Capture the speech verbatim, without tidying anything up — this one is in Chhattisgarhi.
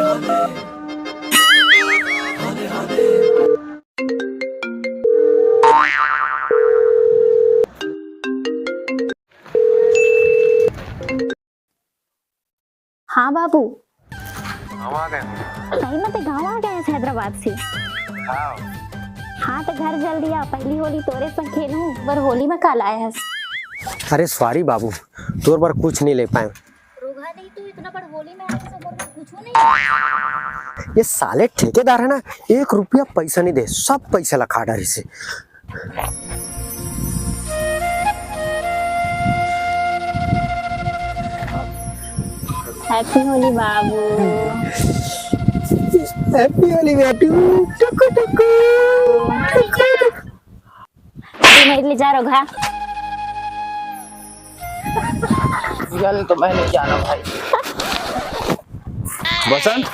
हाँ बाबू। गाँव आ गए हो? सही में ते गाँव आ गए हस हैदराबाद से? हाँ। हाँ, तो घर जल्दी आ, पहली होली तोरे संग खेलूं। बर होली में का लाए हस? अरे सॉरी बाबू, तोर बर कुछ नहीं ले पाए। रोगहा नहीं, तू इतना बड़ होली में आके सब बर कुछ नहीं। ये साले ठेकेदार है ना, एक रुपया पैसा नहीं दे, सब पैसा ला खा डारिस हे। Happy होली बाबू। Happy होली बेटू। टुकु टुकु। अभी मेरे लिए जा रोगहा। गल तो मैं नहीं जाना भाई। बसंत।